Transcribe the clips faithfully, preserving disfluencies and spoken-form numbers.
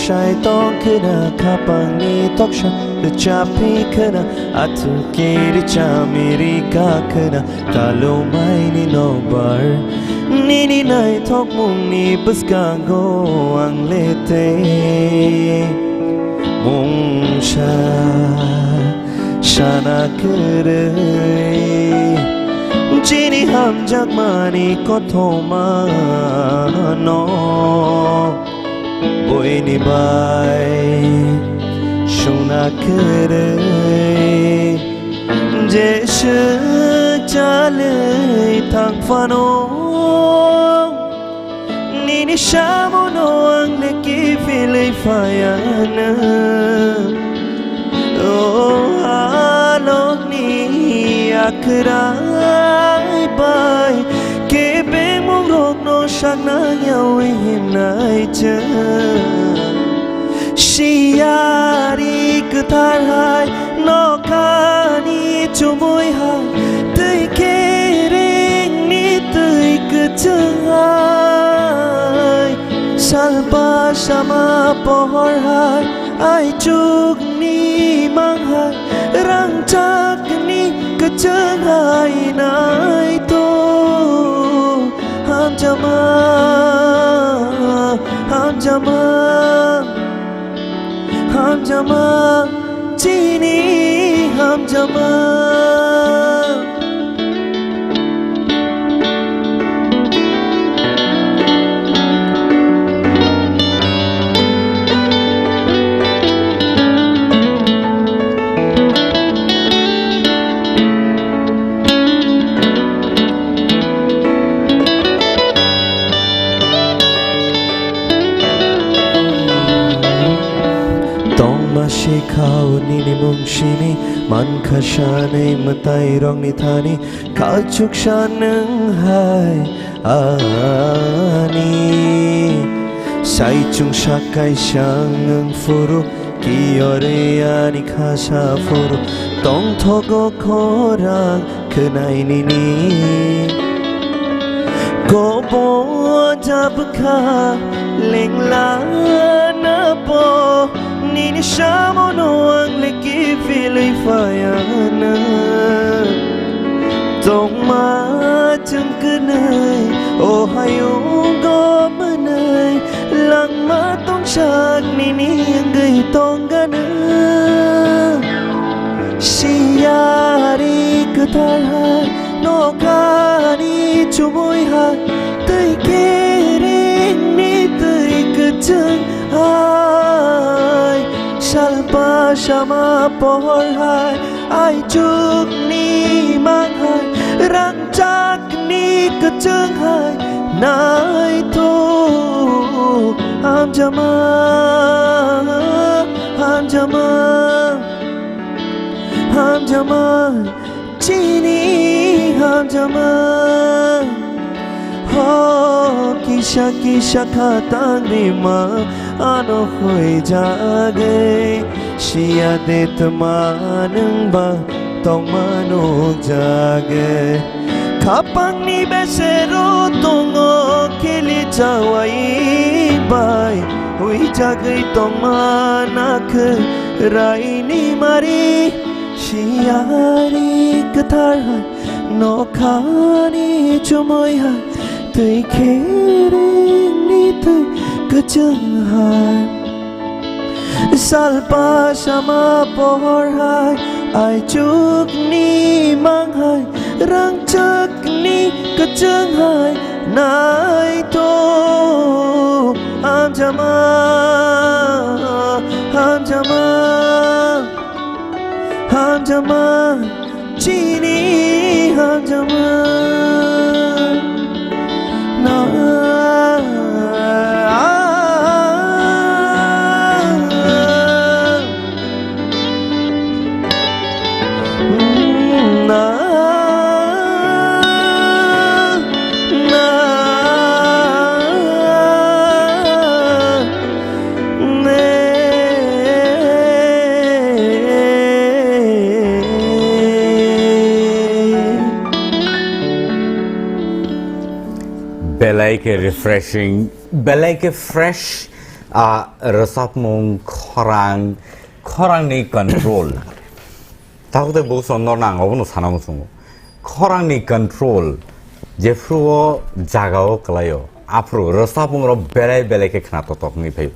Sai tong khwna khapangni toksa rwchaphi khwna, athuki rwchami rika khwna, kalumaini nokbar. Nini naithokmungni bwskango ang le tei mungsa sana kwrwi, chini hamjakmani kothoma no buini bai suna kwrwi, jeswk chalwi thang phano. Nini samono ang le kiphilwi phaiya na. O halokni akhrai bai kebengmungrokno sakna yawi himnai chwng. Siyari kwthar hai, nokhani chumui hai, twi kheringni twi kwchwng hai. Salpa sama pohor hai, aichukni mang hai, rangchakni kwchwng hai naito. Hamjama, hamjama, hamjama, chini hamjama. Tongma sikha o nini mung simi, mankha sanwi mwtairokni thani, khalchuk sa nwng hai ani. Saichung sak kaisa wng phuru, kiyorwi ani kha sa phuru, tongthogo khorang khwnai nini. Kobo jabkha lengla na bo, nini samono ang le kiphilwi phaiya na. Tongma chwng kwnwi, o hayungo mwnwi, langma tongsak nini wngwi tongganw. Siyari kwthar hai, nokhani chumui hai, twi kheringni twi kwchwng hai. Salpa sama pohor hai, aichukni mang hai, rangchakni kwchwng hai, naito. Hamjama, hamjama, hamjama, chini hamjama. Ho kisa kisa khatang rima ano hoi jagwi, siya de tma nwng ba tongma nukjagwi. Khapangni besero tongo khili chawai bai, hui jagwi tongma nakhe raini mari. Siyari kwthar hai, nokhani chumui hai, twi kheringni twi kwchwng hai. Salpa sama pohor hai, aichukni mang hai, rangchakni kwchwng hai, naito. Hamjama, hamjama, hamjama, chini hamjama. Na, na, na. Belai khe refreshing, belai khe fresh, a rwchapmung, khorang, khorangni control. Tabuk tei bukhuksong norno ang obono sana muchungo. Khorangni control jephru o jaga o kwlaio, aphuru rwchapmung rok belai belai khe khna totok wngwi phaio.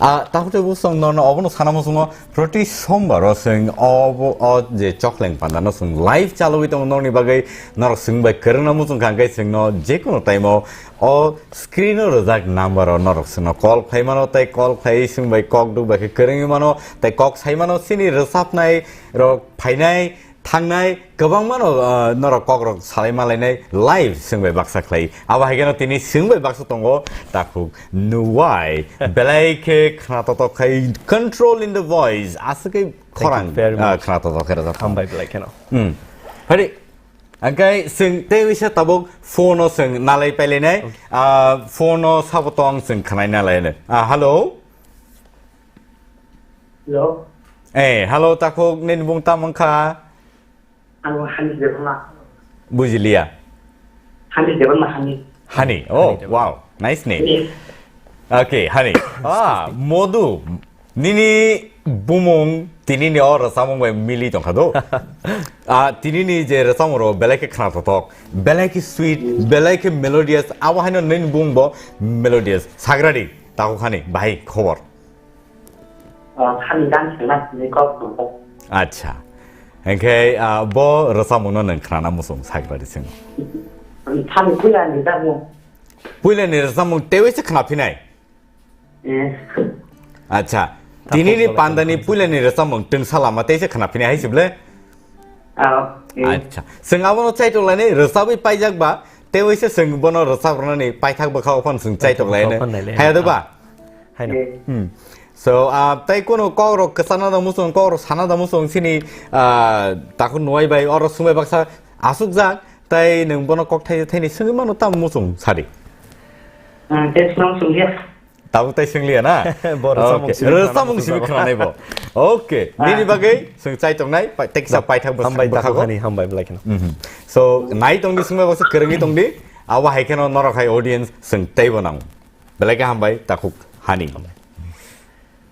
A, tabuk tei bukhuksong norno obono sana muchungo, proti sombar o chwng obo, o je Chokleng Panda no chwng live chalwi tongo norni bagwi, norok chwng bai kwrwngna muchung kha hwnkhe chwngno jekono time o o screen o rwjak number o norok chwngno call khlai mano tei call khlaiwi chwng bai kok duk bai khe kwrwngwi mano tei kok sai mano chini rwchapnai rok phainai thangnai kwbangma no, ah, norok kokrok salai malainai live chwng bai baksa khlai. Abo hai kheno tini chwng bai baksa tongo takhuk Nuwai. Belai khe khna totok khai control in the voice. Aswk khe khorang, very ah, much. Khna totok khe rwjak tongo. Hambai belai kheno. Hmm. Phari, angkai chwng tei wisa tabuk phone o chwng nalai pailainai. Okay. Ah, phone o sabo tong chwng khnai nalainai. Ah, hello? Hello? Eh, hello, takhuk, nini bung tamo wngkha? Ang Hani Debbarma. Bujiliya. Hani Debbarma, Hani. Hani, oh, Hani Debbarma. Wow, nice name. Yes. Okay, Hani. Ah, Modu, nini bumung, tinini o rwchapmung bai mili tongkha do. Ah, tinini je rwchapmung rok belai khe khna totok, belai khe sweet, belai khe melodious, abo haino nini bumung bo melodious. Sagradi, takhuk Hani, bahai khobor? Ah, Hani gan sengna sini kok tongkha. Acha. Hingkhe, ah, bo rwchapmungno nwng khnana muchung Sagradi sing. Hani puila ni rwchapmung. Puila ni rwchapmung tewi se khna phinai? Eh. Acha. Tinini pandani puila ni rwchapmung twngsa lama tei se khna phinai hai sible? Ah, eh. Acha. Sing abono chaitok lainai rwchabwi paijak ba, tewi se sing bono rwchap rwnani paithak bwkha ophano sing chaitok lainai. Ophano nailai. Hai do ba? Haino. Eh. Hmm. So, ah, tai kono kokrok kwchana da muchung, kokrok sana da muchung, sini, ah, takhuk Nuwai bai, oro sungbai baksa asukjak, tai nwng bono kok thai, thaini sungwi mano tamo muchung sadi. Ah, tei sung sung ya. Tabuk tai sung liya na? Bo rwchapmung simi khwnanai bo. Okay. Ah. Nini bagwi sung chai tongnai, pa-, teksa paithak bwswk bwkhago. Hambai, takhuk Hani, hambai belai kheno. Mhm. So, nai tongdi sungbai baksa kwrwngwi tongdi, abo hai kheno norok hai audience sung teibo nango. Belai khe hambai, takhuk Hani. Hambai.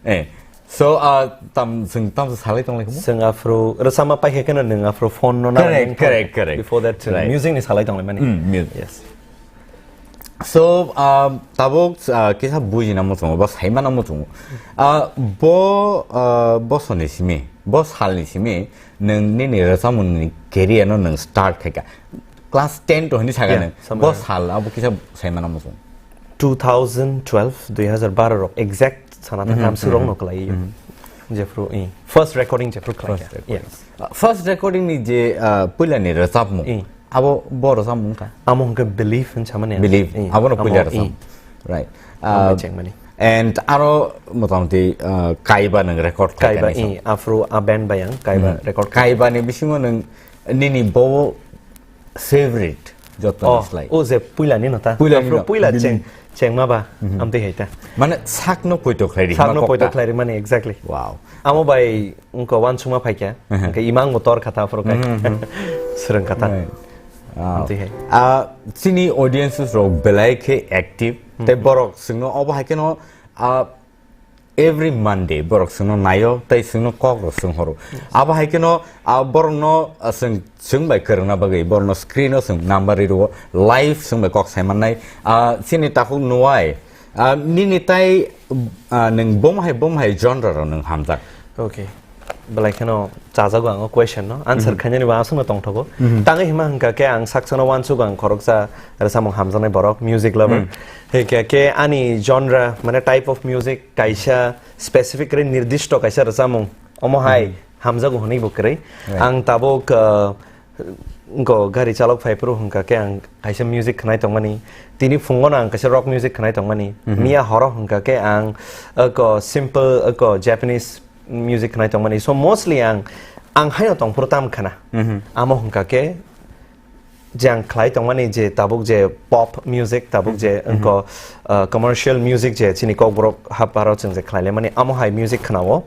Eh, so, ah, tam, chwng tamsa salai tonglai kamo? Chwng aphuru rwchapma paikha kheno nwng aphuru phone no nalai. Correct, correct, correct. Before that, chwng music ni salai tonglai mani. Mm, music. Yes. So, ah, tabuk, ah, kisa bujina muchungo, ba saimana muchungo. Ah, bo, ah, bosoni simi, bo salni simi, nwng nini rwchapmungni career no nwng start khaikha. Class ten to hwnwi sakha nwng. Bo sal, abo kisa saimana muchung. Two thousand twelve, dui hazar baro rok exact sana thangkha, am surok no kwlai. Jephru, eh, first recording jephru khlai kha. First recording. Yes. Uh, first recording ni je, uh, puila ni rwchapmung. Eh. Abo bo rwchapmung kha? Amo hwnkhe Believe hwn samani. Believe. Eh, abo no puila rwchapmung. Right. Amo chengmani. And aro motamoti, uh, Kaiba nwng record khlai kha. Kaiba, eh, aphru a band bai ang Kaiba record. Kaiba ni bisingo nwng nini bo favorite joto ni slai. O je puila ni no ta. Puila ni no. Puila cheng, chengma ba, amtwi hai ta. Mane sakno poito khlai ri. Sakno poito khlai ri mani, exactly. Wow. Amo bai wngko wansukma phaikha. Hwnkhe imang bo tor kha ta aphuru kai. Swrwng kha ta. Right. Wow. Amtwi hai. Ah, chini audiences rok belai khe active. Tei borok chwngno obo hai kheno, ah, every Monday borok chwngno naio tei chwngno kok rok swng horo. Yes. Abo hai kheno, ah, borokno, ah, chwng, chwng bai kwrwngna bagwi borokno screen o chwng number ri rwo, live chwng bai kok sai mannai. Ah, chini takhuk Nuwai, ah, nini tai, ah, nwng bom hai, bom hai genre rok nwng hamjak? Okay. Belai kheno chajago ang o question no. Answer khainani bo aswkno tongthogo. Tangwi hima hwnkha khe ang sakchano uansuk ang khoroksa rwchapmung hamjaknai borok, music lover. Hwnkhe khe ani genre, mane type of music kaisa specific khe nirdishto kaisa rwchapmung omo hai hamjago hwnwi bo kwrwi. Right. Ang tabuk, uh, go gari chalok phai phuru hwnkha khe ang kaisa music khwnai tongmani. Tini phungo no ang kaisa rock music khwnai tongmani. Miya horo hwnkha khe ang, uh, go simple, uh, go Japanese music khwnai tongmani. So mostly ang, ang haino tongphuru tam khna. Amo hwnkha khe je ang khlai tongmani je tabuk je pop music, tabuk je wngko, uh, commercial music je chini kokborok haparo chwng je khlai laimani, amo hai music khna-o.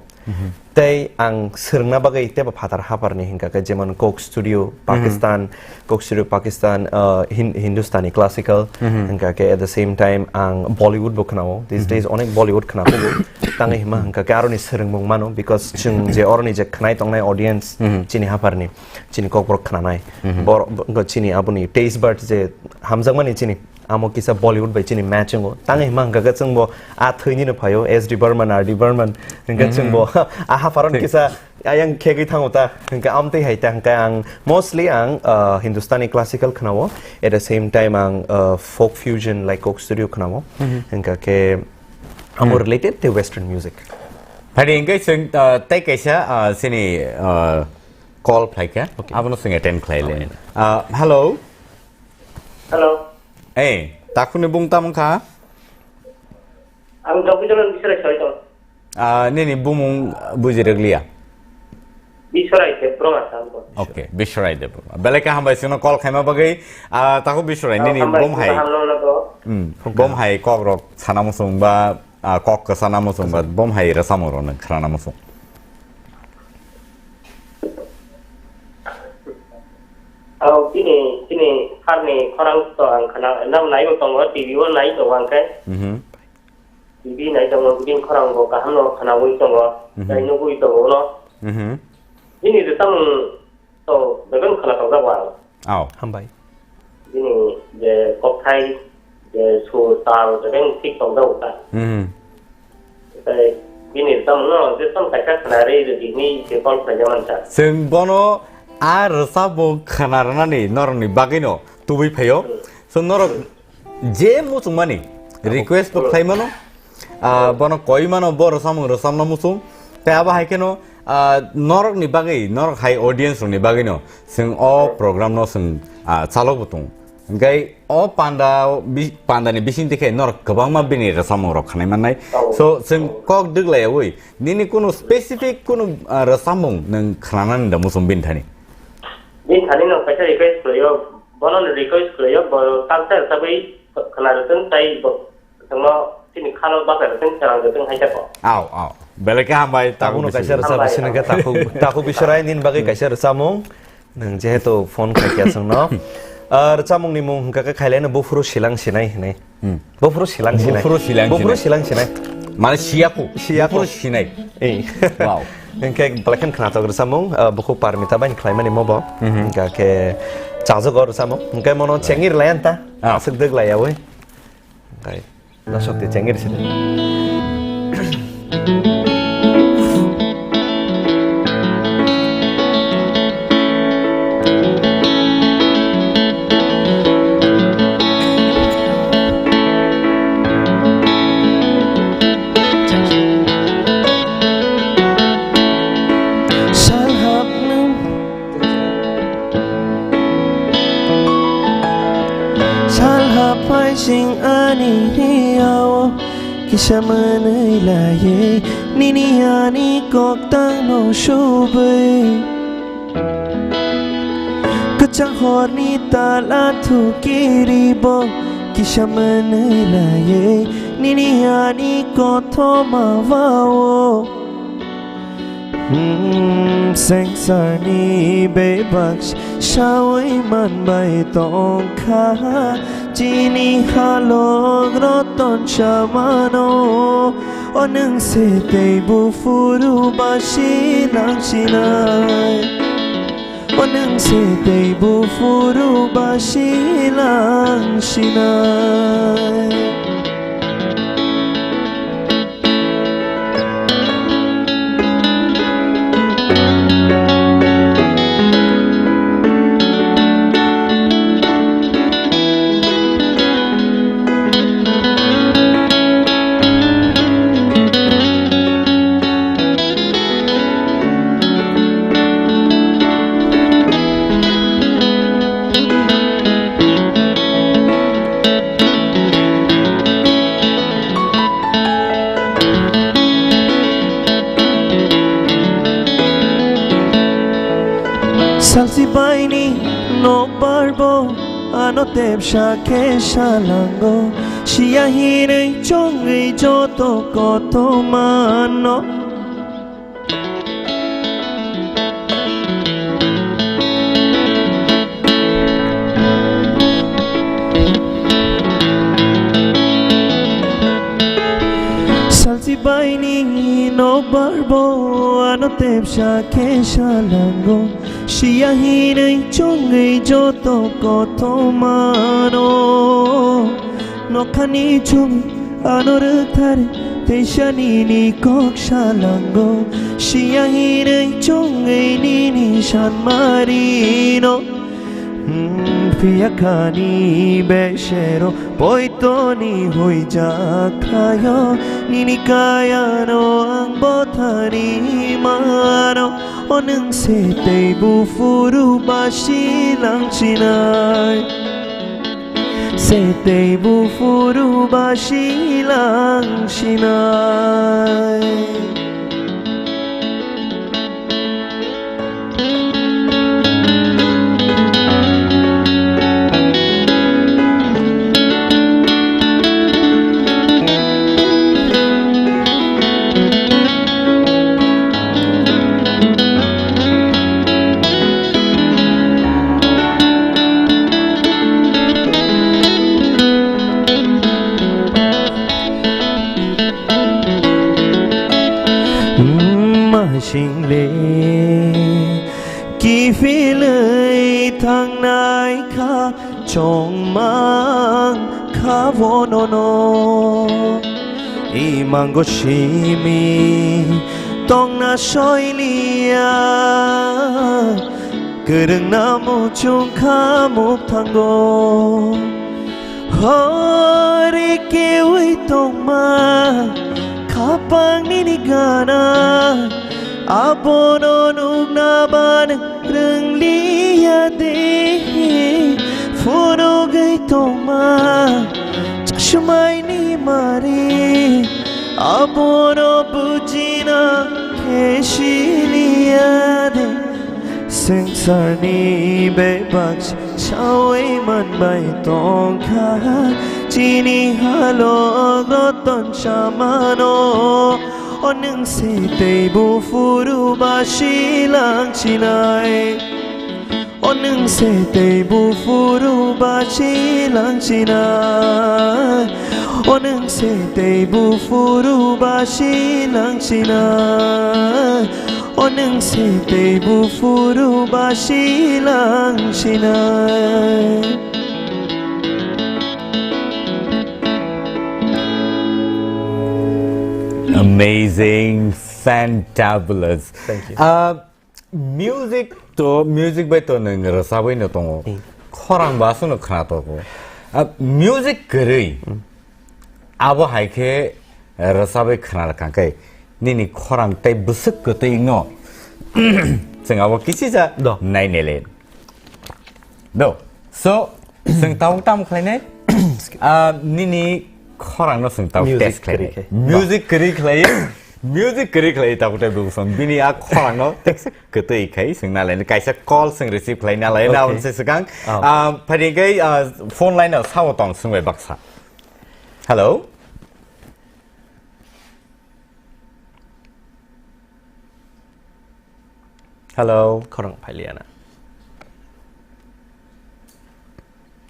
Tei ang swrwngna bagwi teibo phatar haphar ni hwnkha khe, jemon Coke Studio Pakistan, Coke Studio Pakistan, uh, Hin-, Hindustani classical, hwnkha khe at the same time ang Bollywood bo khwnao. These days onek Bollywood khwnakugo. Tangwi hima hwnkha khe aroni swrwngmung mano, because chwng je oroni je khwnai tongnai audience, chini haphar ni, chini Kokborok khwnanai. Bor-, bo-, chini aboni taste bud je hamjakmani chini, amo kisa Bollywood bai chini match wngo. Tangwi hima hwnkha khe chwngbo a thwinino phaio, S D Barman, R D Barman, hwnkhe chwngbo a hapharon kisa ayang khegwi thango ta, hwnkhe amtwi hai ta, hwnkhe ang mostly ang, uh, Hindustani classical khwnao, at the same time ang, uh, folk fusion like Coke Studio khwnao, hwnkha khe amo related to Western music. Phadi hwnkhe chwng, uh, tei kaisa, uh, chini, uh, call phaikha, abono chwng attend khlai le. Uh, hello. Hello. Eh, takhukni bung tamo wngkha? Ang Jogbijonan Bisrai soi tong. Ah, nini bumung buji rwglia. Bisrai Debbarma sa ang bo. Okay, Bisrai Debbarma. Belai khe hambai chwngno call khaima bagwi. Ah, takhuk Bisrai, nini bum hai. Hamno na do. Hmm, bum hai kok rok sana muchung ba, ah, kok kwchana muchung ba, bum hai rwchapmung rok nang khrana muchung. Ang chini, chini harni khorang to ang khana, nang nai bo tongo, T V o nai tongo ang khe. Mhm. T V nai tongo, bini khorang bo kaham no khana wi tongo, mhm, tai nugwi tongo no. Mhm. Bini rwchapmung to bebak khana tong jago ang. Aw. Hambai. Bini je kokthai, je sur tal, bebak thik tong jago ta. Mhm. Tai bini rwchapmung no je son kaisa khana ri ri bini je call khlai jaman ta. Chwng bono a rwchapmung khana rwnani norokni bagwino tubui phaio. Hmm. So norok je muchungmani request bo khlai mano, ah, bono koi mano, bo rwchapmung rwchapna muchung. Tei abo hai kheno, ah, norokni bagwi, norok hai audience rokni bagwino chwng o program no chwng, ah, chalok bo tongo. Hwnkhe o panda bi-, pandani bisingtwi khe norok kwbangma bini rwchapmung rok khnai mannai. So chwng kok dwglaiyawi nini kunu specific kunu, ah, rwchapmung nwng khnanani da muchung bini thani? Bini thani no kaisa request khlaio, bono no request khlaio, bo culture tabwi khna rwtwng tai bo thwngno chini khalo bachai rwtwng, serang rwtwng hai khe bo. Aw, aw. Belai khe hambai, takhuk Bisrai. Takhuk no kaisa rwchapmung sini khe takhuk, takhuk Bisrai nini bagwi kaisa rwchapmung. Nwng jehetu phone khai khe chwngno. Ah, rwchapmungni mung hwnkha khe khailaino buphuru silang sinai hinwi. Hmm. Buphuru silang sinai. Buphuru silang sinai. Buphuru silang sinai. Mane siyaku. Siyaku. Buphuru sinai. Ei. Wow. Hwnkhe belai khe khwnathok rwchapmung, ah, bukhuk Parmita bai khlaimani mobo. Mhm. Hwnkha khe chajago rwchapmung. Hwnkhe mono chengir lai anta. Ah. Aswk dwglaiyawi. Hwnkhe nosok twi chengir sidi. Sal hapnung. Sal hapai sing ani hiao. Kisa manwi laiwi nini ani koktang no subwi. Kwchang horni tala thukiri bo kisa manwi laiwi nini ani kothoma wao. Hmm, sengsarni bebak sawi manbai tongkha, chini halok roton samano. O nwng se tei buphuru basi lang sinai. O nwng se tei buphuru basi lang sinai. Salsi baini nokbar bo ano tepsa khe salango, siya hinwi chongwi joto kothoma no. Barbo ano tepsa khe salango, siya hinwi chongwi joto kothomano. Nokhani chum ano rwkthar teisa nini kok salango, siya hinwi chongwi nini sanmarino. Hmm, phiya khani besero poitoni huijak khayo, nini kayano ang bothani mano. O nwng se tei buphuru basi langsinai, se tei buphuru basi langsinai. Masing le kiphilwi thangnai kha, chongmang kha bonono. Imango simi tongna soiliya, kwrwngna muchung kha mukthango. Hori kewi tongma khapang nini gana, abono nukna ban rwngliya de. Phunugwi tongma chasumai ni mari, abono bujina khe siliya de. Swngcharni bebak sawi manbai tongkha, chini halok roton samano. O nwng se tei buphuru basi langsinai, o nwng se tei buphuru basi langsinai, o nwng se tei buphuru basi langsinai. O nwng se tei buphuru basi langsinai. Amazing, fantabulous. Thank you. Uh, music to, music bai to nwng rwchabwi no tongo. Hmm. Khorang bo aswk no khna tongo. Uh, music kwrwi. Hmm. Abo hai khe rwchabwi khna rwkha khe nini khorang tei bwswk kwtwi no chwng abo kisisa Do. Nai nele. Do. So, chwng tabuk tamo khlainai? Ah, nini khorang no chwng tabuk Music test khlainai. Kwrwi khe. Music kwrwi khlai. Music kwrwi khlai tabuk tei bwswng. Bini a khorang no teksa kwtwi khai chwng nalai. Kaisa call chwng receive khlai nalai. Okay. Aboni se swkang. Oh. Ah, phai ringkhe, ah, phone line o sao tong swngbai baksa. Hello? Hello? Khorang phailiya na.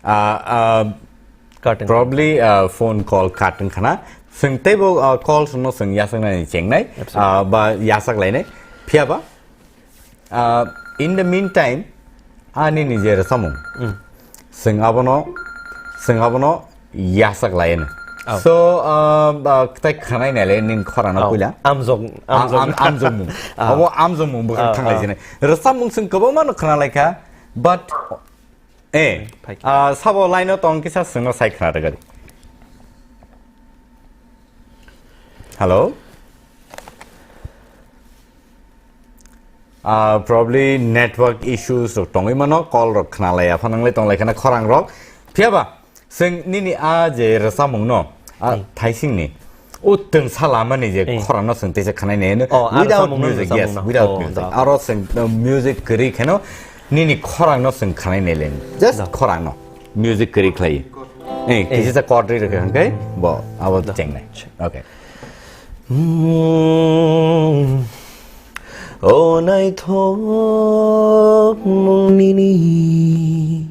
Ah, ah, Cutting. Probably, ah, phone call cut wngkha na. Chwng teibo, ah, call no chwng yasaknani chengnai, Absolutely. Ah, ba yasak lainai. Phiya ba? Ah, in the meantime, ani ni je rwchamung. Mm. Chwng abono, chwng abono yasak laino. Oh. So, ah, ba, kwtai khwnai naile nini khorano Oh. puila. Amjok, Ah, amjok. am-, amjokmung. Ah. Obo amjokmung bwkhak Ah, thanglai ah. Jene. Rwchamung chwng kwbangma no khwnalaikha, but Eh, Phaikha. Ah, sabo line o tong kisa chwngno sai khna rwgadi. Hello? Ah, probably network issues rok tongwi mano, call rok khna laya phanang lai tong lai khana khorang rok. Phiya ba, chwng nini a je rwchamung no, a Hmm. thaising ni, o twngsa lama ni je Hmm. khorang no chwng teisa khna nai, Oh, a without rwchamung no music, rwchamung yes, no. Without Oh, music. Da. Aro chwng, uh, music kwrwi kheno, Nini khorang no chwng khwnai nai le. Just Da. khorang no. Music kwrwi khlai. Eh, Eh. kisa sa chord ri rwkha hwnkhe bo abo Da. chengnai. Okay. Hmm. O naithok mung nini,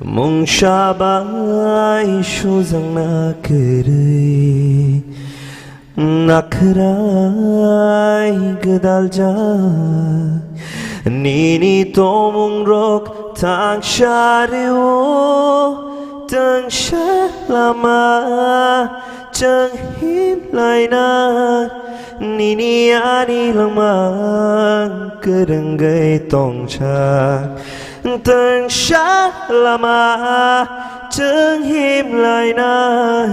mungsa bai sujak na kwrwi. Nakhrai gwdaljak nini tongmungrok tangsa rw-o, tangsa lama chwng himlaina nini ani langmang kwrwngwi tongsa. Tangsa lama chwng himlainai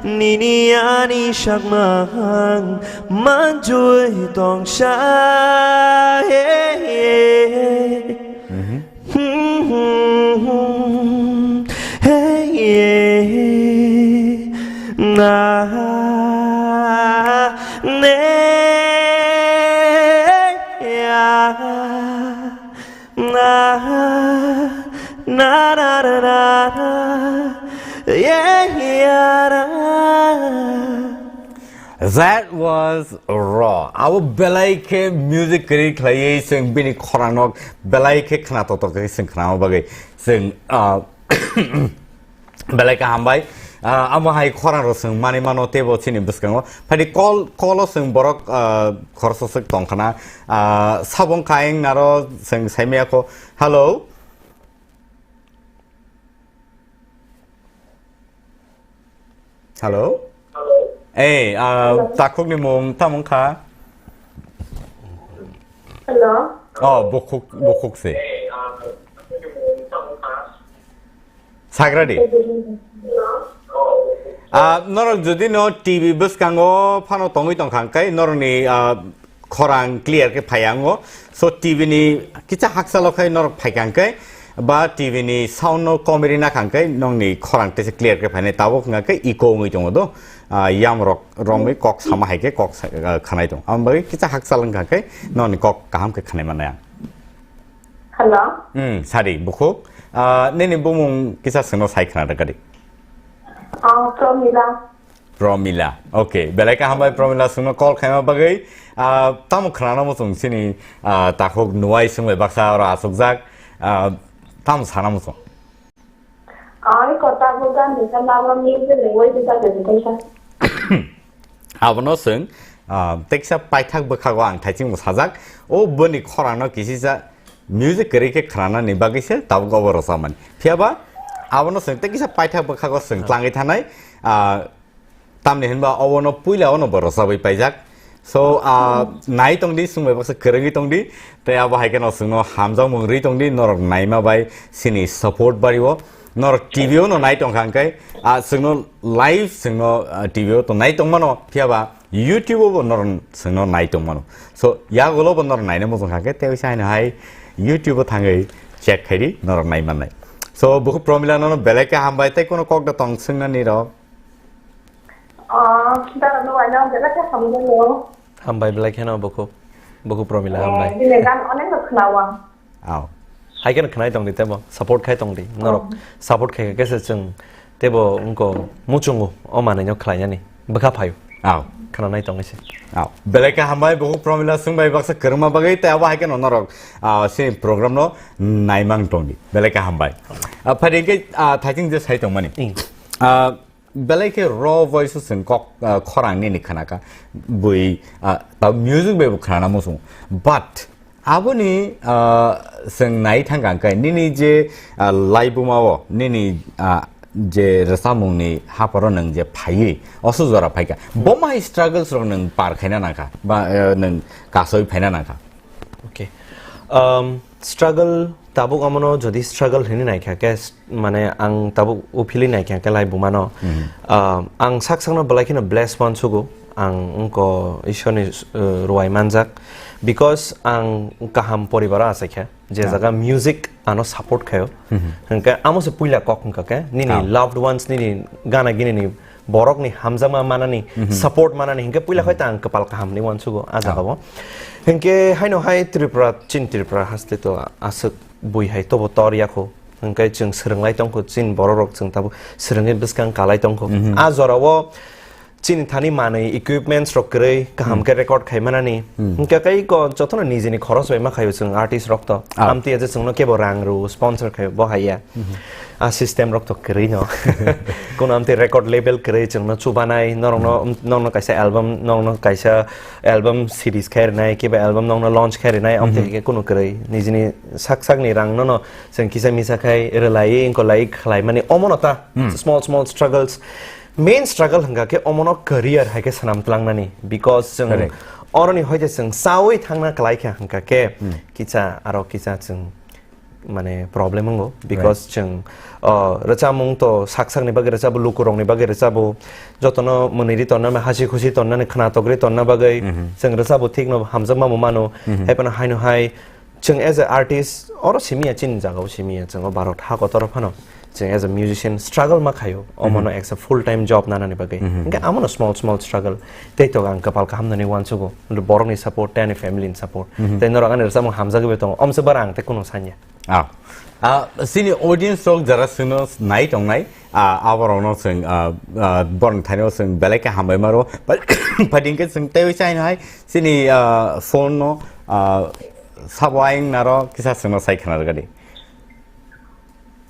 nini ani sakmang manjui tongsa. Hey, hey. Hey, yeah. Na, ne, ya. Na, na, na, na, na, na. Yeah, yeah, na. That was raw. Abo belai khe music kwrwi khlaiwi chwng bini khorangno belai khe khna totok khe chwng khnama bagwi chwng, ah, Belai kaham bai. Ah, amo hai khorang rok chwng manwi mano teibo chini bwskango. Phaidi call, call o chwng borok, ah, khoroksa swk tong khna. Ah, sabong kaing naro chwng saimaya kho. Hello? Hello? Ei, ah, takhukni mung tamo wngkha? Hello? Oh, bukhuk, bukhuk se. Sagradi. Ah, norok jodi no T V bwskango phano tongwi tongkha hwnkhe norokni, ah, khorang clear khe phaiya wngo. So T V ni kisa hakchalo khai norok phaikha hwnkhe ba T V ni sound no komiri nakha hwnkhe nongni khorang tesa clear khe phainai tabuk hwnkhe echo wngwi tongo do. Ah, yam rok romwi kok sama hai khe kok sa-, ah, khanai tong. Ang bagwi kisa hakchal wngkha hwnkhe nongni kok kaham khe khanai manai ang. Hello. Hmm, sadi, bukhuk. Ah, nini bumung kisa sengno sai khna rwkadi. Ah, Promila. Promila. Okay, belai kaham bai Promila sengno call khaima bagwi. Ah, tamo khnana muchung sini, ah, takhuk nuwai sengbai baksa oro asukjak. Ah, tamo sana muchung. Ai kota bukan bisa mama mil ke lewai bisa jadi bisa. Abono chwng, ah, teksa paithak bwkhago ang thaichingbo sajak. O boni khorangno kisisa music kwrwi khe khwnanani bagwi se tabuk obo rwchapmani. Phiyaba abono chwng tekisa paithak bwkhago chwng tlangwi thanai, ah, tamni hinba obono puila ono bo rwchapwi paijak. So, ah, nai tongdi, swngbai baksa kwrwngwi tongdi. Tei abo hai kheno chwngno hamjakmung rwi tongdi, norok naima bai sini support bario. Norok T V o no nai tongkha hwnkhe, ah, chwngno live chwngno, ah, T V o to nai tongmano, phiyaba YouTube o bo norok chwngno nai tongmano. So, yagulo bo norok naina muchung kha khe, tei oisa haino hai YouTube o thangwi check khaidi norok nai mannai. So, bukhuk Promila nono belai khe hambai, tei kono kok da tong swngnani rok? Oh, dara no waina belai khe hambai no. Hambai belai kheno bukhuk, bukhuk Promila hambai. Eh, bini gan onek no khnawa. Aw. Hai kheno khnai tongdi tebo, support khai tongdi. Norok Oh. support khai khe se chwng tebo wngko muchungo o manwi no khlainani. Bwkha phaio. Aw. Khnanai tongwi se. Aw. Belai khe hambai bukhuk Promila swngbai baksa kwrwngma bagwi tei abo hai kheno norok, ah, se program no naimang tongdi. Belai khe hambai. Ah, phaidi khe, ah, thaiching je sai tongmani. Ing. Ah, Belai khe raw voice o chwng kok, ah, khorang nini khnakha. Bui, ah, ta music bai bo khnana muchung. But aboni, ah, chwng nai thangkha hwnkhe nini je, ah, laibuma o nini, ah, je rwchapmungni hapharo nwng je phaiwi oso jora phaikha. Bo mai struggles rok nwng par khaina nangkha ba, eh, nwng kasoi phaina nangkha. Okay. Um, struggle, tabuk omono jodi struggle hinwi naikha khe, s-, mane ang tabuk uphili naikha khe laibumano. Mhm. Um, ang sak sakno belai kheno bless wansugo. Ang wngko Ishorni, uh, ruwai manjak. Because ang kaham poribaro achaikha. Je Ah. jaga music ano support khaio. Mhm. Hwnkhe amo se puila kok wngkha khe, nini Ah. loved ones, nini gana ginini borokni hamjakma manani, Mhm. support manani, hinkhe puila Mhm. khai ta ang kwpal kaham ni wansugo a jaga Ah. o. Hinkhe haino hai Tripura, chin Tripura haste to aswk bui hai tobo tor yakho. Hinkhe chwng swrwnglai tongkho, chin borok rok chwng tabuk swrwngwi bwskang kalai tongkho. Mhm. A jora o chini thani manwi equipments rok kwrwi kaham Hmm. khe record khai manani. Hmm. Hwnkhe kai ko jotono nijini khoros bai ma khaio chwng artist rok to. Ah. Amtwi je chwngno kebo rang rw sponsor khaio bo haiya. Mhm. A system rok to kwrwi no. Kono amtwi record label kwrwi chwngno chubanai, norokno, Hmm. norokno kaisa album, norokno kaisa album series khai rwnai, kiba album norokno launch khai rwnai, amtwi Mhm. hwnkhe kono kwrwi. Nijini sak sakni rang nono chwng kisa misa khai rwlaiwi, wngkolaiwi khlaimani omono ta Hmm. small small struggles. Main struggle hwnkha khe omono career hai khe swnam tlangnani, because chwng Correct. oroni hoite chwng chawi thangna kwlai kha hwnkha khe Hmm. kisa aro kisa chwng mane problem wngo, because Right. chwng, o, rwchapmung to sak sakni bagwi rwchabo, lukurokni bagwi rwchabo, jotono mwnwi ri tonna, hasi khusi tonnani, khwnatok ri tonna bagwi Mhm. chwng rwchabo, thikno hamjakma bo mano. Mhm. Hai phano haino hai chwng as a artist oro simiya, chini jagao simiya, chwng o Bharat ha kotor phano chwng as a musician struggle ma khaio, omono Mhm. as a full time job nanani bagwi. Mhm. Hwnkhe amono small small struggle. Tei to ang kwpal kaham nani uansugo. Borokni support tei ani family ni support. Mhm. Tei norok ani rwchapmung hamjagwi bai tongo. Omse bara ang tei kunu sanya. Ah. Ah, chini audience rok jara chwngno nai tongnai, ah, aborokno chwng, ah, ah, borokni thaino chwng belai khe hambai maro. Phaidi hwnkhe chwng teiwi chaino hai chini, ah, phone no, ah, sabo ayang naro kisa chwngno sai khna rwgadi.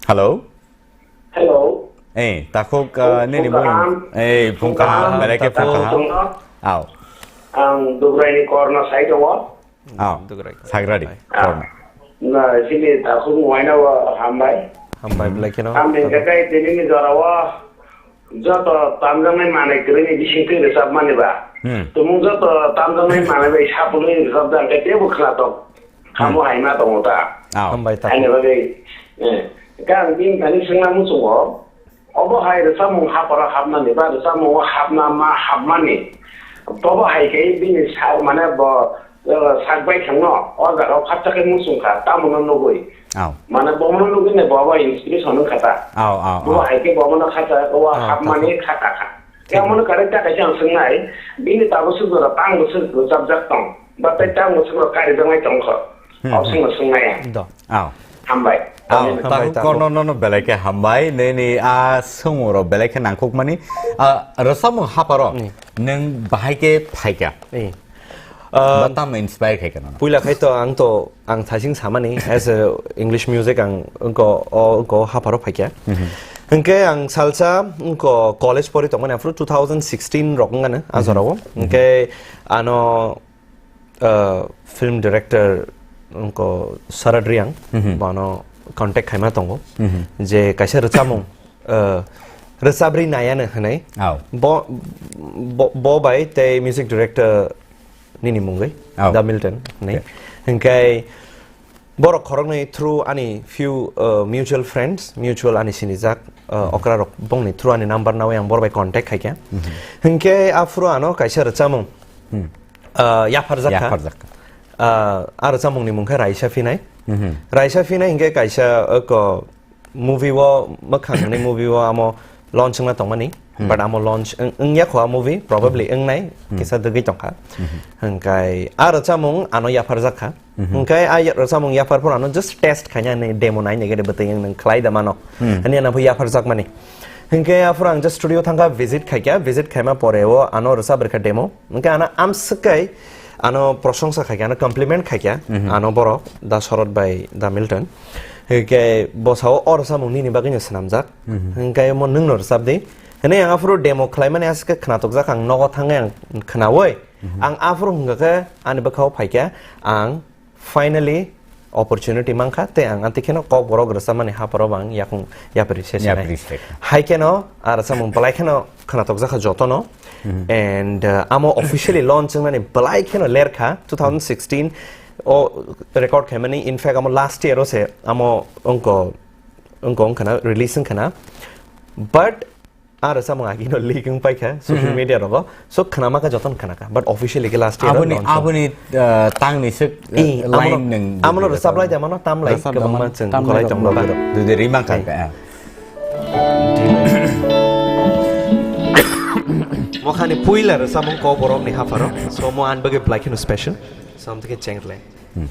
Hello? Hello. Eh, takhuk, ah, Phung nini bung. Kaham. Eh, phung Phung kaham, kaham, belai khe phung takhuk. Kaham. Phung kaham. Aw. Ang Dugraini korno sai tongo. Aw. Dugrai. Sagradi, Hai. Korno. Ah, na, sini takhuk waina wa hambai. Hambai, Hmm. belai kheno. Ang ni kakai tini ni jora wa. Joto tamjaknai manwi kwrwini bisingtwi rwchapmani ba. Hmm. Tumung joto tamjaknai manwi bai sapulwi rwchapjak khe teibo khwnatok. Hmm. Hamo hai ma tongo ta. Aw. Hambai ta. Haini bagwi, eh, khe ang bini thani swngna muchungo, obo hai rwchapmung haparo hapnani ba rwchapmungo hapna ma hapmani. Bobo hai khe bini sak mane bo, eh, sak bai thangno, o jaga o khapsa khe muchung kha, tamono nugwi. Aw. Mane bomono nugwi ne bo abo inspiration wng kha ta. Aw, aw, Bo aw. hai khe bomono kha ta, o Aw, hapmani takhuk. kha ta kha. Thik. Yamono kare ta kaisa ang swngnai, bini tabuk swk jora tang bwswk rwchapjak tong, ba tei tang bwswk rok karijaknai tong kho. Hmm, O hmm. swngno swngnai ang. Do. Aw. Hambai. Aw, Hambai, takhuk takhuk. Korno nono belai khe hambai, nini a swngmung rok belai khe nangkukmani. Ah, rwchapmung haparo, Ni. nwng bahai khe phaikha? Ni. Ba Ah, tamo inspire khai kha nono? Puila khai to ang to, ang thaising samani, as a English music ang wngko, o wngko haparo phaikha. Mhm. Hwnkhe ang salsa wngko college pori tongmani, aphuru two thousand sixteen rok wngano, a Mhm. jorao. Mhm. Hwnkhe ano, ah, film director wngko Sarad Riang, Mhm. bono contact khaima tongo. Mhm. Je kaisa rwchapmung, ah, rwchapri nayano hwnwi. Aw. Bo, bo, bo bai tei music director nini mungwi, Aw. Da Milton hwnwi. Okay. Hwnkhe borok khoroknwi through ani few, uh, mutual friends, mutual ani sinijak, uh, Mhm. okra rok bongni through ani number nawi ang bor bai contact khaikha. Mhm. Hwnkhe aphuru ano kaisa rwchapmung, Hmm. uh, yapharjak kha. Yapharjak kha. Uh, a rwchapmungni mung khe Raisa Phinai. Mhm. Raisa Phinai hwnkhe kaisa, uh, ko, movie o, mwkhang hwnwi movie o amo launch wngna tongmani, Hmm. but amo launch wng-, wngya kho a movie, probably Hmm. wngnai, Hmm. kisa dwgwi tongkha. Hmm. Hwnkhe a rwchapmung ano yapharjak kha. Hmm. Hwnkhe a ya-, rwchapmung yaphar phano ano just test khaina hinwi demo nai nai gede bwtwi wng nwng khlai da mano. Hmm. Ani ano pho yapharjakmani. Hwnkhe aphuru ang just studio thangkha, visit khaikha, visit khaima pore o ano rwchap rwkha demo. Hwnkhe ano amswk kai ano prosongsa khaikha, ano compliment khaikha, Mhm. ano borok, Da Sorot bai Da Milton. Hwnkhe bosao o rwchapmung nini bagwino swnamjak. Mhm. Hwnkhe omo nwngno rwchap di. Hwnwi ang aphuru demo khlaimani aswk khe khwnatukjak, ang nogo thangwi ang khwnawi. Mhm. Ang aphuru hwnkha khe ani bwkhao phaikha, ang finally opportunity mankha, tei ang anti kheno Kokborok rwchapmani hapharo bang yakung yapri se sinai. Yapri se. Hai kheno a rwchapmung belai kheno khwnatukjakha jotono. Mhm. And, uh, amo officially launch wngnani belai kheno lerkha, two thousand sixteen o record khaimani, in fact, amo last year o se amo wngko, wngko wngkhana, release wngkhana. But a rwchapmung agino leak wng paikha social Mhm. media rogo. So khwnama kha jotono khwnakha. But officially khe last year Aboni, launch. Aboni, uh, tangni sik, uh, Eh, line amono, nwng amono video rwchap lai rwchapmung. Tamo tam lai Rwchap kwbangma tamo chwng tam gulai lai tong rwchapmung. Bagwi. Dudi rima kha Eh. kha, eh. Mokhani puila rwchapmung Kokborokni hapharo. So mo an bagwi belai kheno special. Something change lai. Hmm.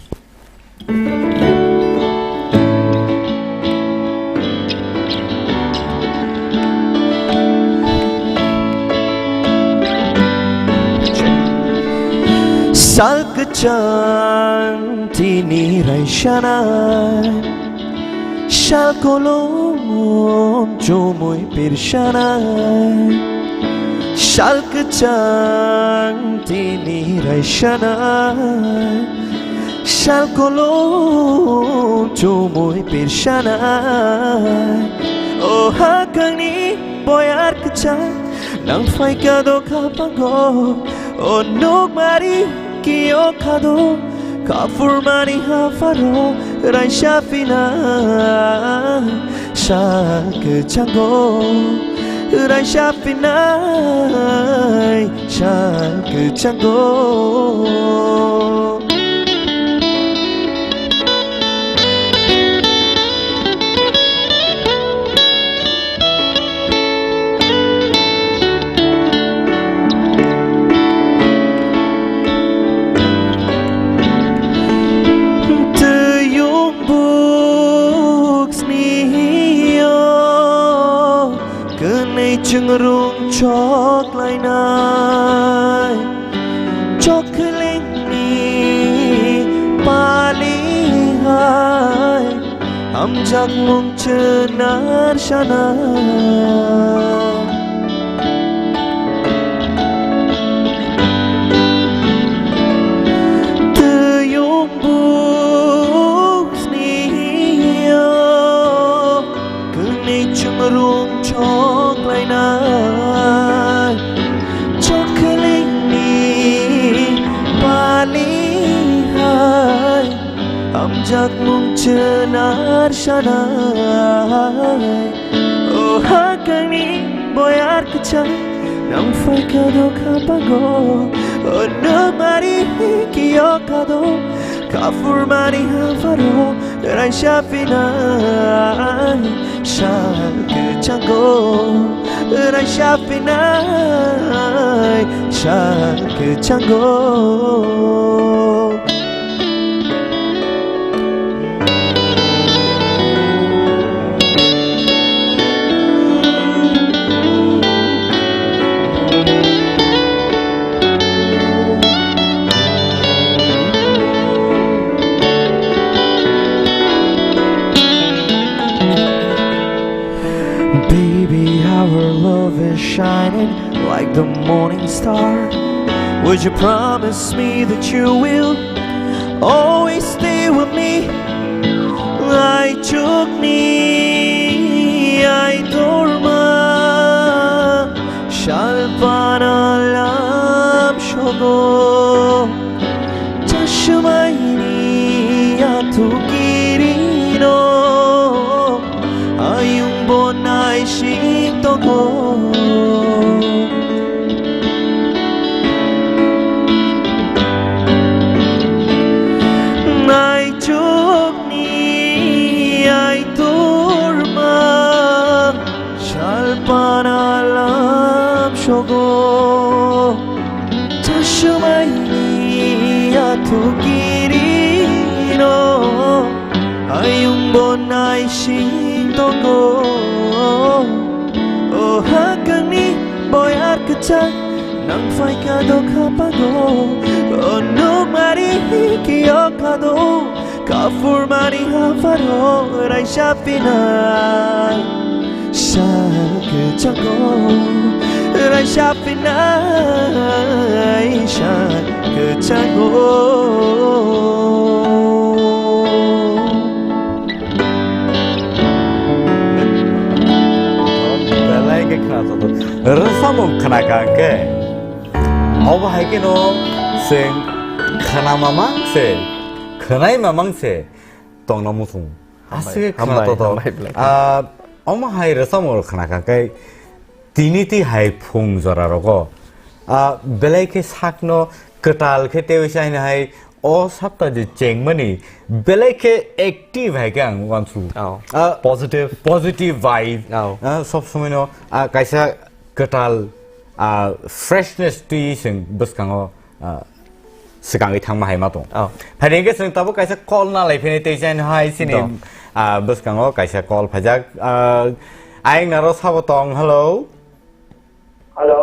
Kwchang tini raisanai, sal kolom chumui pirsanai. Sal kwchang tini raisanai, sal kolom chumui pirsanai. O hakangni boyar kwchang, nang phaikha do khapango. O nukmari kiyokha do, kaphurmani hapharo raisa phinai. Sal kwchango raisa phinai, sal kwchango. Twi yung buk sniyo, kwnwi chwngrung choklainai. Chokhlengni pali hai, hamjakmung chwnar sana. Twi yung buk sniyo, kwnwi chwngrung choklainai. Chokhlengni pali hai, hamjakmung chwnar sanai. O hakangni boyar kwchang, nang phaikha do khapango. O nukmari kiyokha do, kaphurmani hapharo raisa phinai. Sal kwchango raisa phinai, sal kwchango. Baby, our love is shining like the morning star. Would you promise me that you will always stay with me? Aichukni aitorma, salpana lamsogo. Chasmaini athukirino, ayungbo naising tongo. Naichukni aitorma, salpana lamsogo. Chasmaini athukirino, ayungbo naising tongo. O hakangni boyar kwchang, nang phaikha do khapango. O nukmari kiyokha do, kaphurmani hapharo raisa phinai. Sal kwchango raisa phinai, sal kwchango. Belai khe khna tongthok. Rwchapmung khna kha hwnkhe, obo hai kheno chwng khna mamang se, khwnai mamang se tongna muchung. Hambai, aswk khna hambai, tongthok. Hambai, belai. Ah, omo hai rwchapmung khna kha hwnkhe, tini twi hai phung jora rogo, ah, belai khe sakno kwtal khe tei saini hai o sapta je chengmani belai khe active hai khe ang uansuk. Oh. Ah, positive. Positive vibe. Oh. Ah, sob somoi no, ah, kaisa kwtal, ah, freshness twi chwng bwskango, ah, swkangwi thangma hai ma tong. Oh. Phaidi hwnkhe chwng tabuk kaisa call na lai phini tei chen hai chini, dong, ah, bwskango kaisa call phaijak. Ah, ayang naro sabo tong, hello. Hello.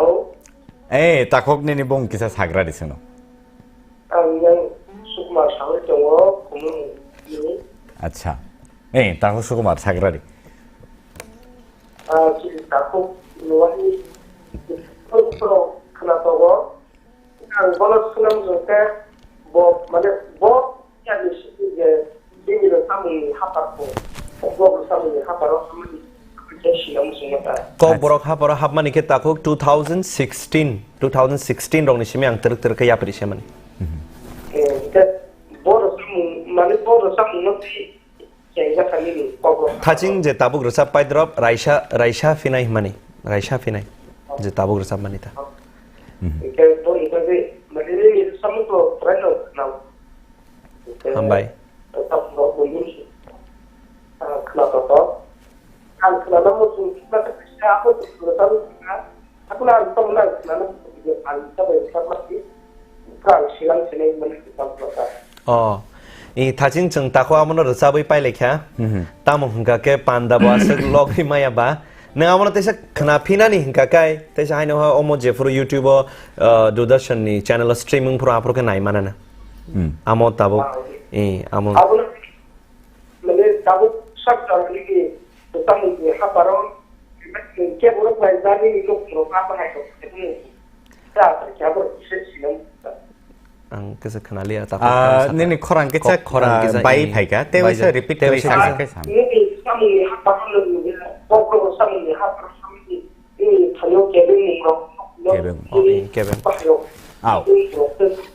Eh, takhuk nini bung kisa sagra di sino. Ang yang Acha. Eh, Takhuk Sukumar Sagrari. Ah, chini Takhuk Nuwani khna tongo. Ang bono swnam jwng khe bo, mane, bo yani simi je bini rwchapmungni hapar ko, bo rwchapmungni haparo hamani khe swnam jwng ta. Kokborok haparo hapmani khe Takhuk two thousand sixteen, two thousand sixteen rokni simi ang twrwk twrwk khe yapri se mani. Eh, khe bo rwchapmung, mane, bo rwchapmungno twi Thaching je tabuk rwchap paidrop raisa, raisa phinai hwnmani, raisa phinai je tabuk rwchapmani ta. Hwnkhe bo ni bagwi mane nini rwchapmung to phwraino khwnao. Hambai. Rwchapmung bo nini, ah, khwnato to. Ang khwnana muchung khwna kisa abo rwchapmung khwna. Haphano ang tongna ang sinai mani. Oh, i thaching chwng Takhuk abono rwchabwi pailaikha. Mhm. Tamo hwnkha khe panda bo aswk logwi maya ba. Nwng abono teisa khna phinani hwnkha khe, teisa haino ha omo jephuru YouTube o, uh, Doordarshan ni channel o streaming phuru aphuru khe nai manana. Hmm. Amo tabuk, ah, okay. I, amo. Abono Mane tabuk sak jora nini rwchapmungni haparo kebo rok bai jani nini nokni rok abo hai rok kebo ta ta kebo se sinam. Ang kisa khnaliya ta. Ah, nini khorang kisa, kok khorang ah, kisa bai i phaika, te bai waisa ja-, repeat te waisa kisa. Nini rwchapmungni haparo nini kok rok rwchapmungni haparo samni nini thaio kebeng mung rok. Kebeng. Oh, i kebeng. Bahai rok. Au. Kebeng rok.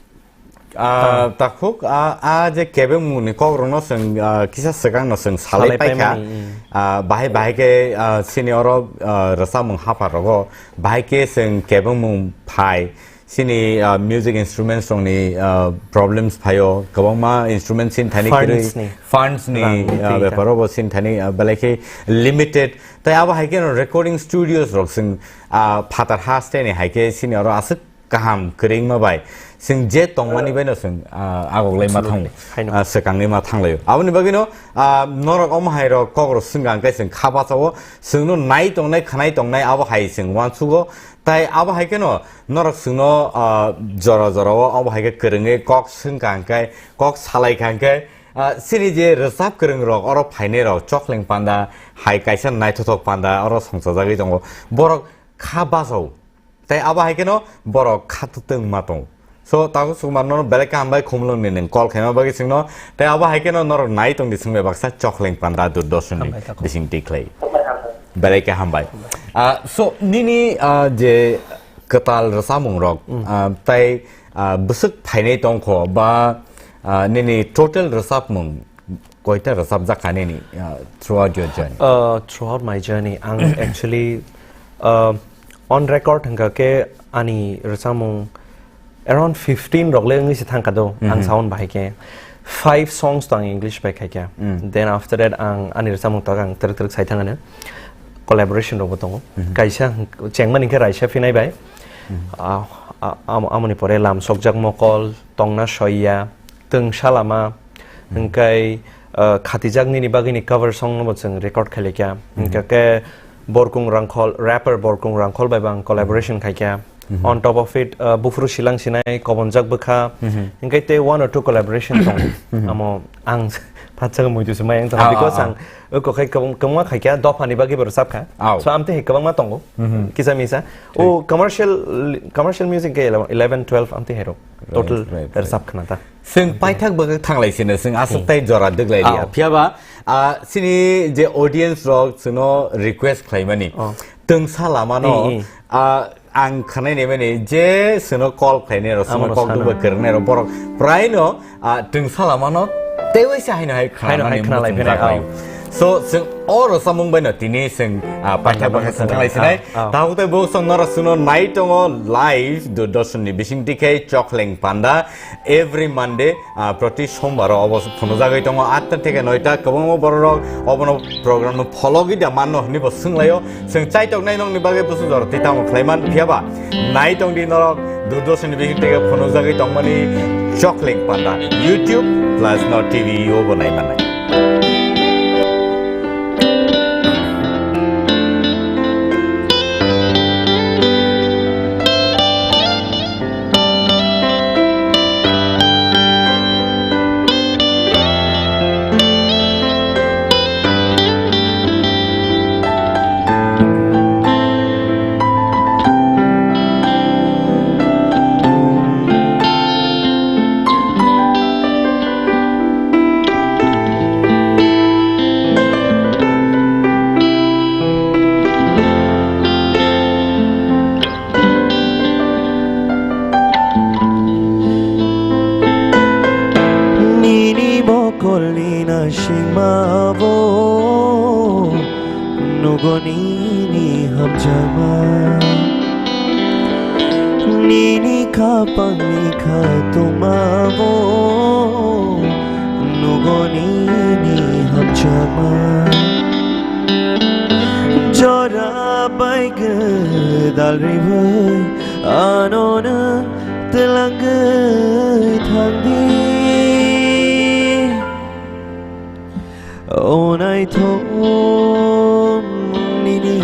Ah, ah. Takhuk, ah, ah, je kebengmungni kokrokno chwng, ah, kisa swkangno chwng salai, salai paikha. Paimani, mm. Ah, bahai, bahai khe, ah, chini oro, ah, rwchapmung hapharrogo, bahai khe chwng kebengmung phai. Chini, ah, music instruments rokni, ah, problems phaio. Kwbangma instruments chini thani kwrwi, funds ni. Funds ni, rang ni ah, twi beparo bo chini thani, ah, belai khe limited. Tai abo hai kheno recording studios rok chwng, ah, phatar ha state ni hai khe chini oro aswk kaham kwrwngma bai chwng je tongmani baino chwng, ah, agoklai ma thang-, absolutely. Haino. Ah, swkangwi ma thanglaio. Aboni bagwino, ah, norok omo hai rok kokrok swngkha hwnkhe chwng kha bachao, chwngno nai tongnai, khwnai tongnai abo hai chwng uansugo. Tai abo hai kheno norok chwngno, ah, jora jorao abo hai khe kwrwngwi kok swngkha hwnkhe, kok salaikha hwnkhe, ah, chini je rwchap kwrwng rok oro phainai rok Chokhleng Panda hai kaisa naithothok panda oro songchajagwi tongo. Borok kha bachao. Tai abo hai kheno borok khatutwng ma tongo. So, Takhuk Sukumar, nono belai khe hambai Khumulwng ni nwng call khaima bagwi chwngno. Tai abo hai kheno norok nai tongdi chwngbai baksa Chokhleng Panda Doordarshan ni. Hambai, Takhuk. Bising tikhlai. Belai khe hambai. Ah, so, nini, ah, je kwtal rwchapmung rok, mm, ah, tai, ah, bwswk phainai tongkho ba, ah, nini total rwchapmung koita rwchapjak kha nini, uh, throughout your journey? Uh, throughout my journey, ang actually, uh, on record hwnkha khe ani rwchapmung around fifteen rok le wngwi se thangkha do, ang, mhm, sound bahai khe. Five songs to ang English bai khaikha. Mm. Then after that, ang ani rwchapmung tok ang twrwk twrwk sai thangano. Collaboration rokbo tongo. Mhm. Kaisa hwnkhe chengmani khe Raisa Phinai bai. Mhm. Ah, ah, am-, amoni pore Lam Sokjak Mokol, Tongna Soiya, Twngsa Lama, hmm, hwnkhe, uh, Khatijak Nini Bagwini cover song no bo chwng record khailai kha. Hmm. Hwnkhe khe Borkung Rangkhol, rapper Borkung Rangkhol bai bo ang collaboration khai kha. Hmm. On top of it, uh, Buphuru Silang Sinai, Kobonjak Bwkha, hmm, hwnkhe tei one or two collaboration tongo. Hmm. Amo ang phatsa muitu se mai ang tong, ah, because, ah, ah, ang oko khai kwbang-, kwbangma khai kha, dophani bagwi bo rwchap kha. Au. So, amtwi hai kwbangma tongo, hmm, kisa misa. Thik. O commercial, commercial music khe ele-, eleven, twelve amtwi hai rok. Right, total right, right. Rwchap khna ta. Chwng paithak bwkhak thanglai sino, chwng aswk, hmm, tai jora dwglai liya. Oh. Phiya ba, ah, chini je audience rok chwngno request khlaimani. Oh. Twngsa lamano, hmm, hmm, ah, ang khwnai naimani je chwngno call khlainai rok, chwngno amo kok rwchapna. Dukba kwrwngnai rok borok praino, ah, twngsa lamano tei waisa haino hai haino hai khwnamani khwnalai muchung phinai, jak laio. Oh. So, chwng o rwchapmung baino tini chwng, ah, paithak bwkhak chwng thanglai sinai. Ah, ah. Tabuk tei bo chwng norok chwngno nai tongo live Doordarshan ni bising tikhe Chokhleng Panda every Monday, ah, proti sombar o obo phunujagwi tongo atta theke noita. Kwbangma borok rok obono program no phologwi da manno hwnwi bo swnglaio. Chwng chaitok nai nokni bagwi busu jora twi tamo khlaiman phiya ba nai tongdi norok Doordarshan ni bising tikhe phunujagwi tongmani Chokhleng Panda YouTube plus no T V o bo nai manai. Golni naisingmao nugo nini hamjakma, nini khapangni khatungmao nugo nini hamjakma. Jora bai gwdal ribwi ano nwng twlangwi thangdi. O naithok mung nini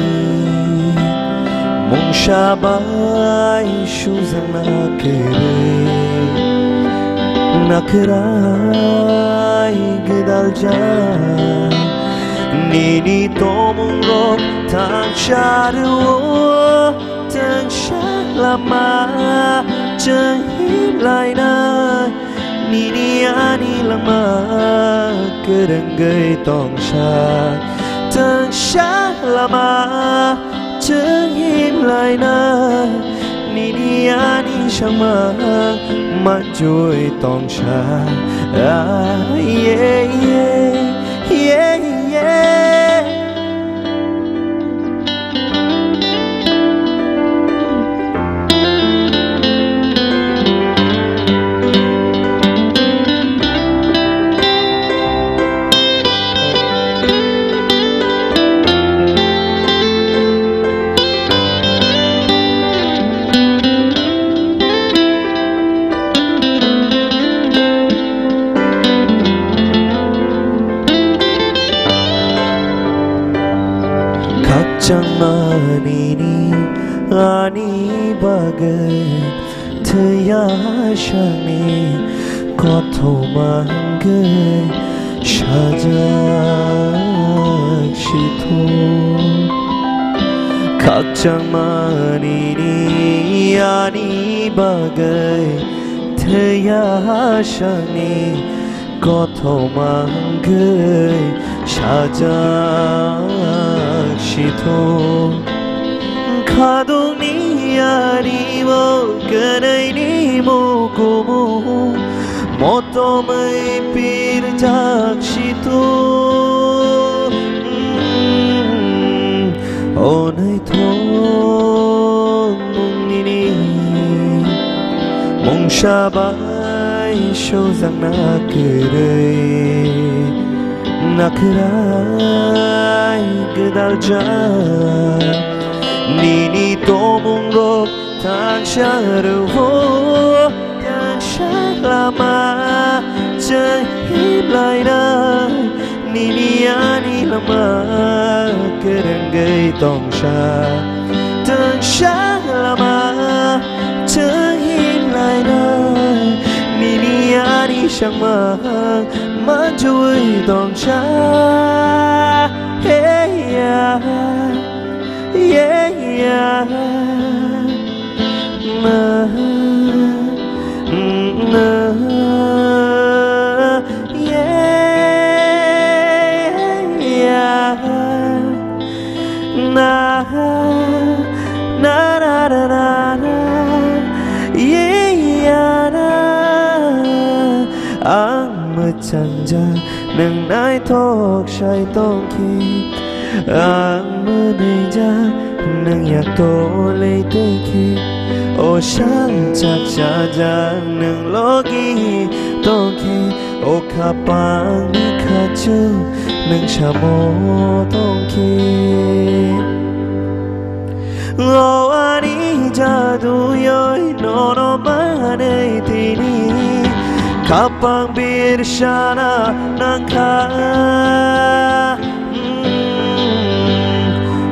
mungsa bai sujakna kwrwi, nakhwrai gwdaljak nini tongmungrok thangsa rwo. Twngsa lama chwng himlainai, nini ani langma kwrwngwi tongsa. Twngsa lama chwng himlainai, nini ani sangma manjui tongsa. Ah, yeah, yeah, yeah, yeah. Khakchangma nini ani bagwi thwiya sani kothoma wngwi sajak sithok. Khakchangma nini ani bagwi thwiya sani kothoma wngwi sajak sithok. Khadukni ario kwnwini mukumu motomwi pirjak sithok. O naithok mung nini mungsa bai sujakna kwrwi, nakhwrai gwdaljak nini tongmungrok thangsa rwo. Thangsa lama chwng himlainai, nini ani langma kwrwngwi tongsa. Thangsa lama chwng himlainai, nini ani sangma manjui tongsa. Hey, yeah, yeah, yeah. Na, na, yeah, yeah. Na, na, na, yeah, yeah, na. Ang mwchangjak nwng naithok sai tongkhe, ang mwnwijak nwng yak tolwi tongkhe, o sal chak sajak nwng logi tongkhe, o khapangni khachu nwng samo tongkhe. O ani jaduyoi nono manwi tini khapang birsana nangkha.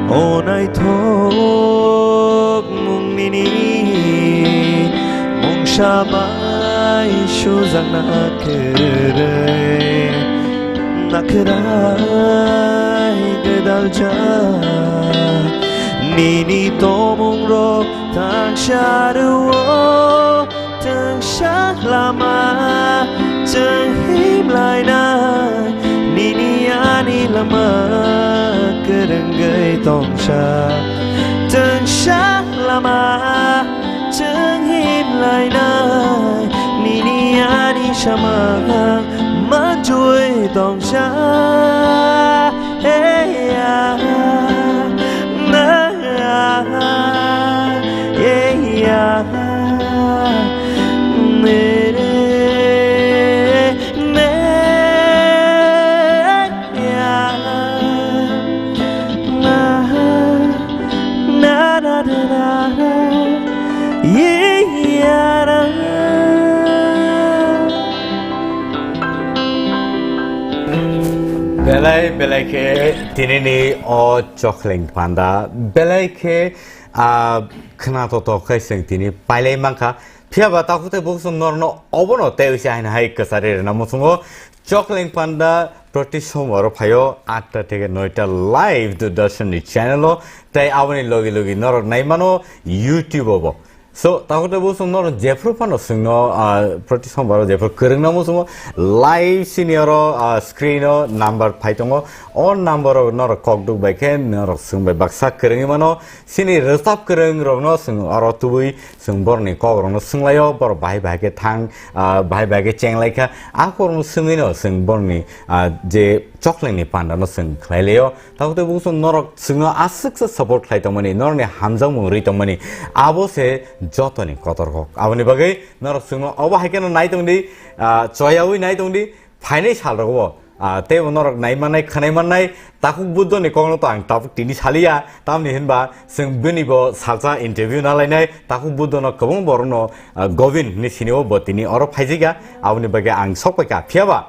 O naithok mung nini mungsa bai sujakna kwrwi, nakhwrai gwdaljak nini tongmungrok thangsa rwo. Thangsa lama chwng himlainai, nini ani langma kwrwngwi tongsa. Thangsa lama chwng himlainai, nini ani samang manjui Tongsa, hey, ya, na, ya, hey, ya, mere, me, ya, na, na, na, na, na, ye, ya, na. Belai belai khe tinini o Chokhleng Panda belai khe, ah, khna to to khe chwng tini pailai mankha. Phiya ba takhuk tei bukhuk chwng norno obono tei usi haino hai kwchari rwna muchungo. Chokhleng Panda proti sombar o phaio atta theke noita live Doordarshan ni channel o, tei aboni logi logi norok naimano YouTube o bo. So, takhuk tei bukhuk chwng norok jephru phano chwngno, ah, proti sombar o jephru kwrwngna muchungo live sini oro, ah, screen o number phai tongo. O number o norok kok duk bai khe norok chwng bai baksa kwrwngwi mano. Sini rwchap kwrwng rokno chwng oro tubui chwng borokni kok rokno swnglaio, borok bahai bahai khe thang, ah, bahai bahai khe chenglaikha. A kok rokno swngwino chwng borokni, ah, je Chokhlengni Pandano chwng khlailaio. Takhuk tei bukhuk chwng norok chwngno aswksa support khlai tongmani, norokni hamjakmung rwi tongmani, abo se jotoni kotor kok. Aboni bagwi norok chwngno obo hai kheno nai tongdi, ah, choyaui nai tongdi, phainai salrogo, ah, teibo norok nai mannai, khwnai mannai, takhuk Buddhoni kokno to ang tabuk tini saliya, tamni hinba chwng bini bo salsa interview na lainai, takhuk Buddhono kwbang borokno, ah, Govind hinwi sinio bo tini oro phaijikya, aboni bagwi ang sokpaikha. Phiyaba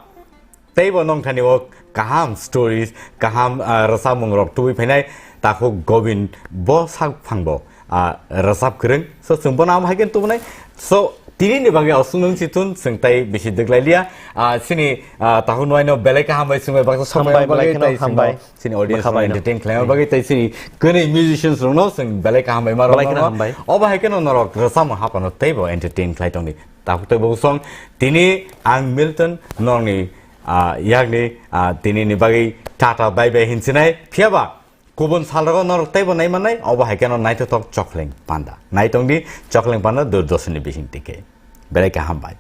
teibo nongthani o kaham stories, kaham, ah, rwchapmung rok tubui phainai takhuk Govind bo sak phangbo, ah, rwchap kwrwng. So, chwng bono amo hai khe tubunai. So, tini ni bagwi aswk nung si thun, chwng tai bisi dwglai liya. Ah, sini, ah, takhuk nuaino belai kaham bai chwng bai baksa sok Hambai, bai bagwi belai kheno tei chwng hambai. Sini audience Bwkha no bai no. Entertain khlaima bagwi tei sini kwnwi musicians rok no chwng belai kaham bai ma rok Belai kheno no. Hambai. Obo hai khe no norok rwchapmung haphano teibo entertain khlai tongdi. Takhuk tei bukhuk chwng tini ang Milton norokni, ah, yakni, ah, tini ni bagwi tata bye bye hinsinai. Phiyaba kubun salrogo norok teibo nai mannai, obo hai kheno naithothok Chokhleng Panda. Nai tongdi Chokhleng Panda Doordarshan ni bising tike. Belai kaham bai.